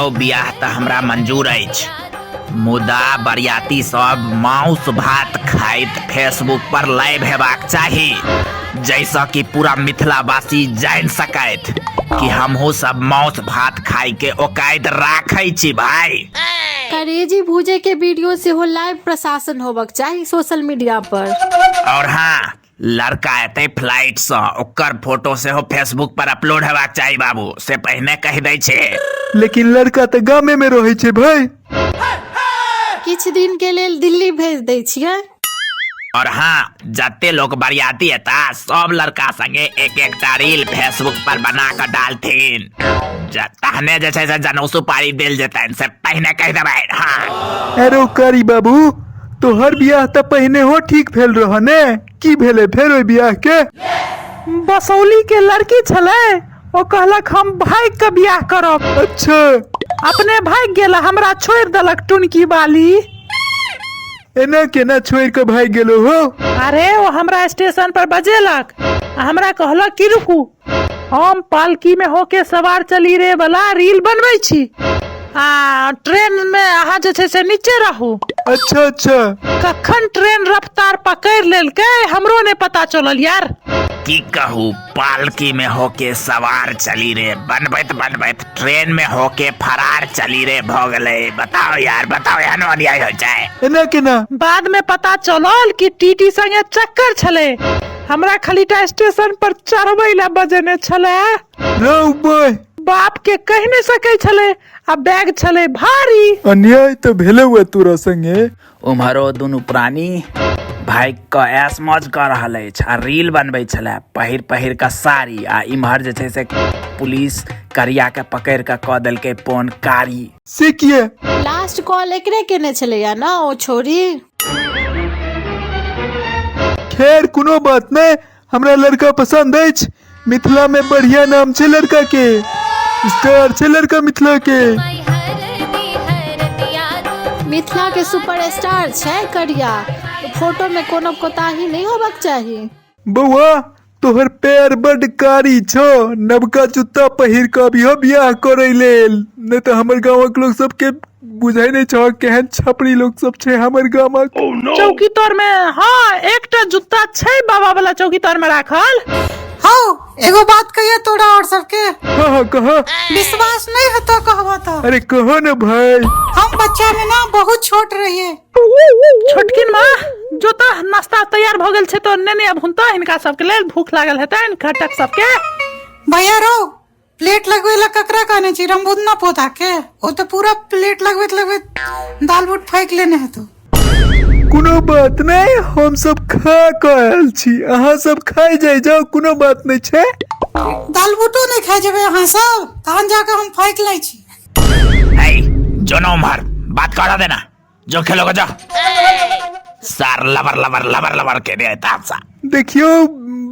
देखियौ, बियाह तऽ हमरा मंजूर अछि, मुदा बरियाती सब माउस भात खाइत फेसबुक पर लाइव हेबाक चाही, जाहिसँ कि पूरा मिथिलावासी जानि सकथि कि हमहूँ सब माउस भात खाइ के औकाइत राखै छी भाई। करेजी भूजे के वीडियो सेहो लाइव प्रशासन होबक चाही सोशल मीडिया पर। और हाँ, लड़का एतै फ्लाइट सँ, ओकर फोटो सेहो फेसबुक पर अपलोड हेबाक चाही बाबू, से पहिने कहि दै छी। लेकिन लड़का तऽ गामे में रहै छै भाई। किछु दिन के लेल दिल्ली भेज दै छियै। और हाँ, जते लोग बरियाती एता सब लड़का संगे एक एकटा रील फेसबुक पर बना कऽ डालथिन, तहने जे छै से जनउ सुपारी देल जेतनि, से पहिने कहि देबै। हाँ। अरे कारी बाबू, तोहर बियाह तऽ पहिने हो ठीक भेल रह ने, की भेलै फेर ओहि बियाह के? बसौली के लड़की छलै, ओ कहलक हम भागि कऽ बियाह करब। अच्छा। अपने भागि गेल आ हमरा छोड़ि देलक टुनकी बाली। एना केना छोड़ि कऽ भागि गेलो हो? अरे ओ हमरा स्टेशन पर बजेलक आ हमरा कहलक कि रुकू, हम पालकी में होके सवार चली रे वाला रील बनबै छी आ ट्रेन में अहाँ जे छै से नीचे रहू। अच्छा अच्छा। कखन ट्रेन रफ्तार पकड़ि लेलकै हमरो नहि पता चलल यार। की कहू, पालकी में होके सवार चली रे बनबैत बनबैत ट्रेन में होके फरार चली रे भ गेलै। बताओ यार, बताओ, एहनो अन्याय होइ छै? एना केना? बाद में पता चलल कि टीटी संगे चक्कर छलै, हमरा खालीटा स्टेशन पर चढ़बै ला बजेने छलै। रौ बय। बाप के कहि नहि सकै छलै आ बैग छलै भारी। अन्याय तऽ भेलै हुए तोरा संगे। उम्हरो दुनू प्राणी भागि कऽ ऐश मौज कऽ रहल अछि आ रील बनबै छलै पहिर पहिर कऽ साड़ी, आ इम्हर जे छै से पुलिस करिया के पकड़ि कऽ कऽ देलकै पोन कारी। से किए? लास्ट कॉल एकरे केने छलैया ना ओ छोरी। खैर कोनो बात नहि, हमरा लड़का पसंद अछि। मिथिला में बढ़िया नाम छै लड़का के, स्टार छै लड़का मिथिला के। मिथिला के सुपरस्टार छै करिया, फोटो में कोनो कोताही नहीं होबक चाही। बौआ, तोहर पैर बड कारी छौ, नवका जूता पहिर कऽ अबिहो बियाह करै लेल, नहि तऽ हमर गामक लोक सबके बुझै नहि छौ केहन छपरी लोक सब छै हमर गामक। Oh, no! चौकी तर में हाँ एकटा जूता छै बाबा वाला चौकी तर में राखल। हौ, एगो बात कहिए तोरा और सबके। हाँ हाँ कहा। विश्वास नहीं होता कहबो तो। अरे कहो ना भाई। हम बच्चा में ना बहुत छोट रहिए। छोटकिन माँ जो तो नाश्ता तैयार भ गेल छै तो नेने अब हुनता हिनका सबके लेल भूख लागल हेतनि घटक सबके। भैया रो प्लेट लगवे ला ककरा कहने छी? रमबुदना पोता के, ओ तो पूरा प्लेट लगबैत लगबैत दाल बूट फेंक लेने हेतौ। कोनो बात नहीं, हम सब खा के आयल छी, अहाँ सब खाइ जाइ जाओ, कोनो बात नहीं छै। दाल बूटो नहीं खाइ जेबै अहाँ सब, तहन जाके हम फेंक लै छी। ऐ जो ना उम्हर बात करा देना, जो खेलोगे जा। सार लबर लबर लबर लबर के दे तासा। देखियो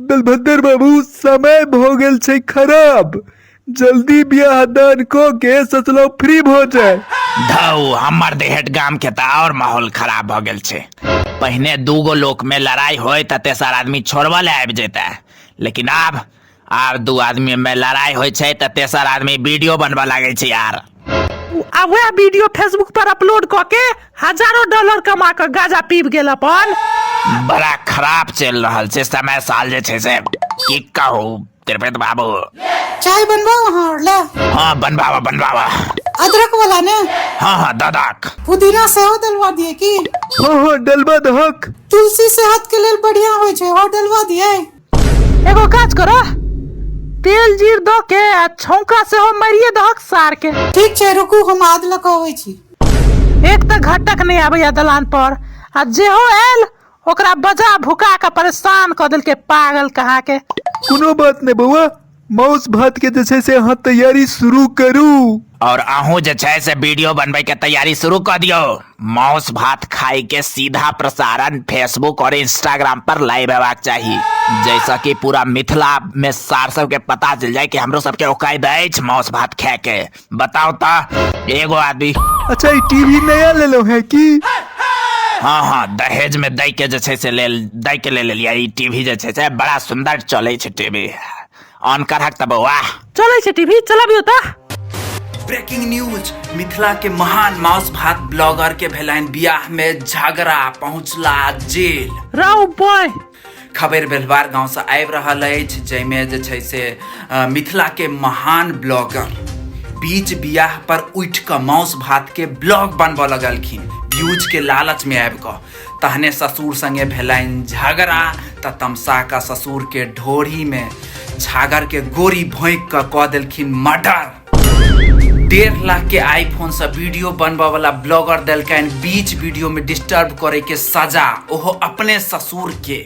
बलभद्र बाबू, समय भ गेल छै खराब, जल्दी बियाह दान क के सोचलहुँ फ्री भ जाय। धौ, हमर देहट गाम के तऽ और माहौल खराब भ गेल छै। पहिने दूगो लोक में लड़ाई होय तऽ तेसर आदमी छोड़बऽ ले आबि जेतै, लेकिन आब दू आदमी में लड़ाई होय छै तऽ तेसर आदमी वीडियो बनबऽ लागै छै यार। आ वएह वीडियो फेसबुक पर अपलोड कऽ के हजारों डॉलर कमा कऽ गाजा पीब गेल अपन। बड़ा खराब चलि रहल छै समय साल जे छै से की कहू तिरपित बाबू। चाय बनबाउ अहाँ और ले? हाँ बनबावा बनबावा। अदरक वाला ने? हाँ हाँ ददक। पुदीना सेहो डलवा दिए की? हाँ हाँ डलवा दहक। तुलसी सेहत के लेल बढ़िया होय छै, और डलवा दिए। एगो काज करो, तेल जीर दऽ के आ छौंका सेहो मारिए दहक सार के। ठीक छै रुकू, हम आद लऽ कऽ अबै छी। एक तऽ घटक नहि आबैया दलान पर, आ जेहो आयल ओकरा बजा भुका के परेशान कऽ देलकै पागल कहाँ के। कोनो बात नहि बौआ, माउस भात के जे छै से अहाँ तैयारी शुरू करू। और अहूँ जे छै से वीडियो बनबै के तैयारी शुरू कऽ दियौ। माउस भात खाइ के सीधा प्रसारण फेसबुक और इंस्टाग्राम पर लाइव हेबाक चाही, जैसा कि पूरा मिथिला में सार सबके पता चल जाए कि हमरो सबके औकात अछि माउस भात खाए के। बताओ ता एगो आदमी। अच्छा ई टीवी नया लेलो है की? हाँ हाँ दहेज में दै के जे छै से लेल, दै के ले लेलियै ई टीवी जे छै से बड़ा सुंदर चलै छै टीवी। ऑन करहक त बौआ। चलै छै टीवी, चलाबियौ त। ब्रेकिंग न्यूज, मिथिला के महान मांस भात ब्लॉगर के भेलनि बियाह में झगड़ा, पहुंचला जेल। रौ बॉय। खबर बेलवार गांव से आबि रहल अछि, जाहिमे जे छै से मिथिला के महान ब्लॉगर बीच बियाह पर उठि कऽ मांस भात के ब्लॉग बनबऽ लगलखिन व्यूज के लालच में आबि कऽ। तहने ससुर संगे भेलनि झगड़ा, तऽ तमसा कऽ ससुर के ढोरी में छागर के गोरी भोंकि कऽ कऽ देलखिन मर्डर। 1.5 लाख के आईफोन से वीडियो बनबऽ वाला ब्लॉगर देलकनि बीच वीडियो में डिस्टर्ब करे के सजा, ओहो अपने ससुर के।